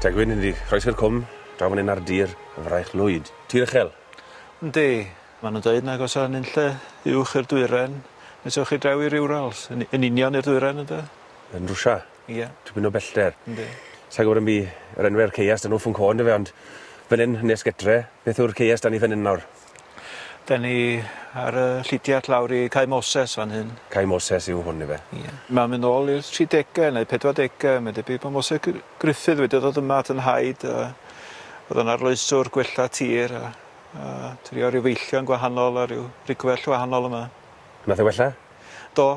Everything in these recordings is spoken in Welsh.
Tegwyn, ni 'di croesi'r cwm, draw fan 'yn ar dir y Fraich Lwyd. Tir uchel. Yndi. Ma' nw'n deud nag o's 'a nunlle uwch i'r dwyren nes ewch chi draw i'r Urals. Yn yn union i'r dwyren ynde? Yn Rwsia? Ie. Tipyn o bellter. Yndi. Sai'n gwbod am bu yr enwe'r caeau s'da nw ffwng co on'd yfe ond fan 'yn nes gytre, beth yw'r caeau s'da ni fan 'yn nawr? 'Dan ni ar y llidiart lawr i Cae Moses fan hyn. Cae Moses yw hwn yfe? Ie. Ma'n mynd nôl i'r tri dege neu pedwar dege mae'n debyg bo' Moses Griffith wedi dod yma at 'yn nhaid a o'dd o'n arloeswr gwella tir a a trio ryw feillion gwahanol a ryw rugwellt wahanol yma. Nath e wella? Do.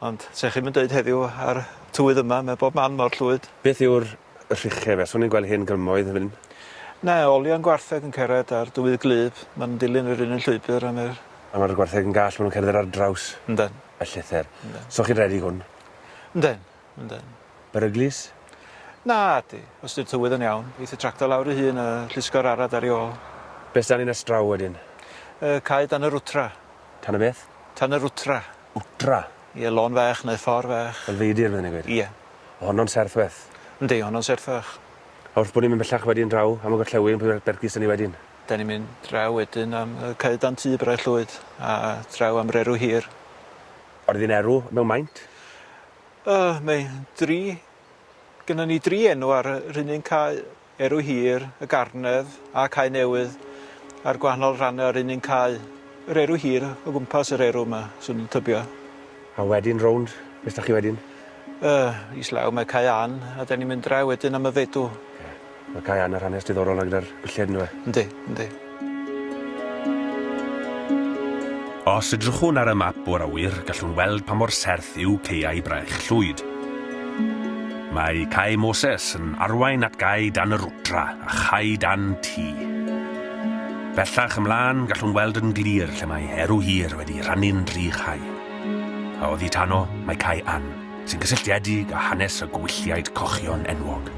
Ond se chi'm yn deud heddiw a'r tywydd yma mae bob man mor llwyd. Beth yw'r rhyche fe? Swn i'n gweld hen grymoedd yn fyn 'yn. Na, olion gwartheg yn cered ar dywydd gwlyb, ma' nw'n dilyn yr un un llwybyr a ma'r... A ma'r gwartheg yn gall, ma' nw'n cerdded ar draws. Yndyn. Y llethr. Yndyn. So chi'n redig hwn? Yndyn, yndyn. Beryglus? Na 'di, os 'di'r tywydd yn iawn. Eith y tractor lawr ei hun a llusgo'r arad ar ei ôl. Be' s'da ni nes draw wedyn? Yy cae dan yr wtra. Tan y beth? Tan yr wtra. Wtra? Ie, lôn fach neu ffor fach. Fel feidir fydden i'n gweud. Ie. O honno'n serth weth. Yndi, honno'n serthach. A wrth bo' ni'n mynd bellach wedyn draw am y gorllewin pwy bergis 'da ni wedyn? 'Dan ni'n mynd draw wedyn am yy Cae Dan Tŷ Braich Llwyd a draw am Rerw Hir. Oedd hi'n erw mewn maint? Yy mae dri gynnon ni dri enw ar yr un un cae. Erw Hir, y Garnedd a Cae Newydd a'r gwahanol rhanne o'r un un cae. Yr Erw Hir o gwmpas yr erw 'ma, swn i'n tybio. A wedyn rownd, be' s'da chi wedyn? Yy, islaw mae Cae Ann, a 'dan ni'n mynd draw wedyn am y Fedw. Ie. Ma' Cae Ann yr hanes diddorol 'na gyda'r gwylliaid yndyw e? Yndi, yndi. Os edrychwn ar y map o'r awyr, gallwn weld pa mor serth yw caeau Braich Llwyd. Mae Cae Moses yn arwain at gae dan yr wtra a chae dan tŷ. Bellach ymlaen, gallwn weld yn glir lle mae erw hir wedi rhannu'n dri chae. A oddi tano, mae Cae Ann, sy'n gysylltiedig â hanes y gwylliaid cochion enwog.